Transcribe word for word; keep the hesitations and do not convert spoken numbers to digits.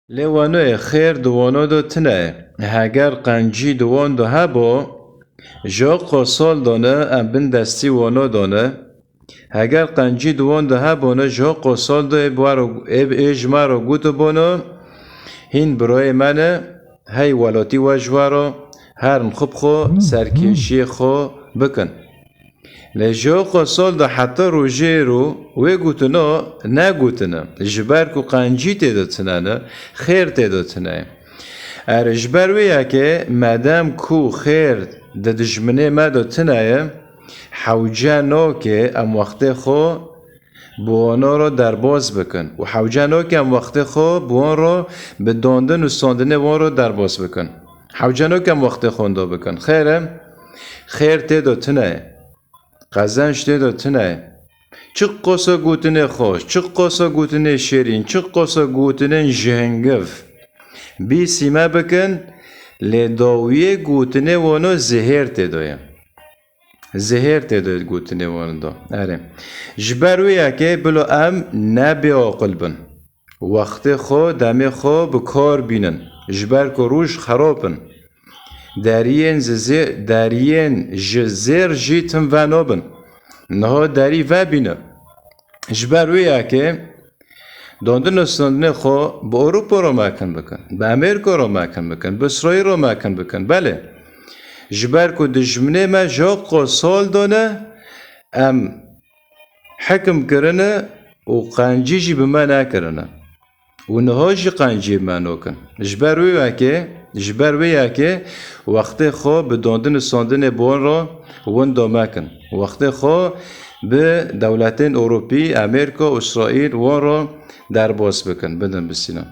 Lê wanoyê xêr di wano de tine ye. Heger qencî di wan de hebo, ji qo sol done em bin destî wano done. Heger qencî di wan de hebone, ji qo sol de ê bi waro, ê, ê ji me re goto bono, hîn biroyê me ne, hey welatî we ji we re, herin xwe bi xwe, serkêşiyê xwe bikin. Lê ji qo sol de heta rojê ro wê gotino negotine, ji ber ku qencî tê de tine ne, xêr tê de tine ye. Er ji ber wê yekê, medem ku xêr di dijminê me de tine ye, hewce nake em wextê xwe bi wana re derbas bikin û hewce nake em wextê xwe bi wan re, bi dandin û standinê wan re derbas bikin. Hewce nake em wextê xwe wenda bikin. Xêr e, xêr tê de tine ye. Qezenc tê de tine ye. Çi qosa gotinê xweş, çi qosa gotinê şêrîn, çi qosa gotinên ji hingiv bîsî me bikin, lê dawiyê gotinê wano zihêr tê de ye. Zihêr tê de gotinê wano de. Erê. Ji ber wê yekê bilo em ne bêaqil bin. Wextê xwe, demê xwe bi kar bînin. Ji ber ku roj xerab in. Deriyên ji zê-, deriyên ji zêr jî tim venabin. Niha derî vebîne. Ji ber wê yekê dandin û standinê xwe bi Ewropa re mekin bikin, bi Amerîka re mekin bikin, bi Îsraîl re mekin bikin. Belê, ji ber ku dijminê me ji qo sol done, em hekim kirine û qencî jî bi me nekirine. Û niha jî qencî me nokin. Ji ber wê yekê, ji ber wê yekê wextê xwe bi dandin û standinê bi wan re winda mekin. Wextê xwe bi dewletên Ewropî, Amerîka û Îsraîl wan re derbas bikin, bidin bisînin.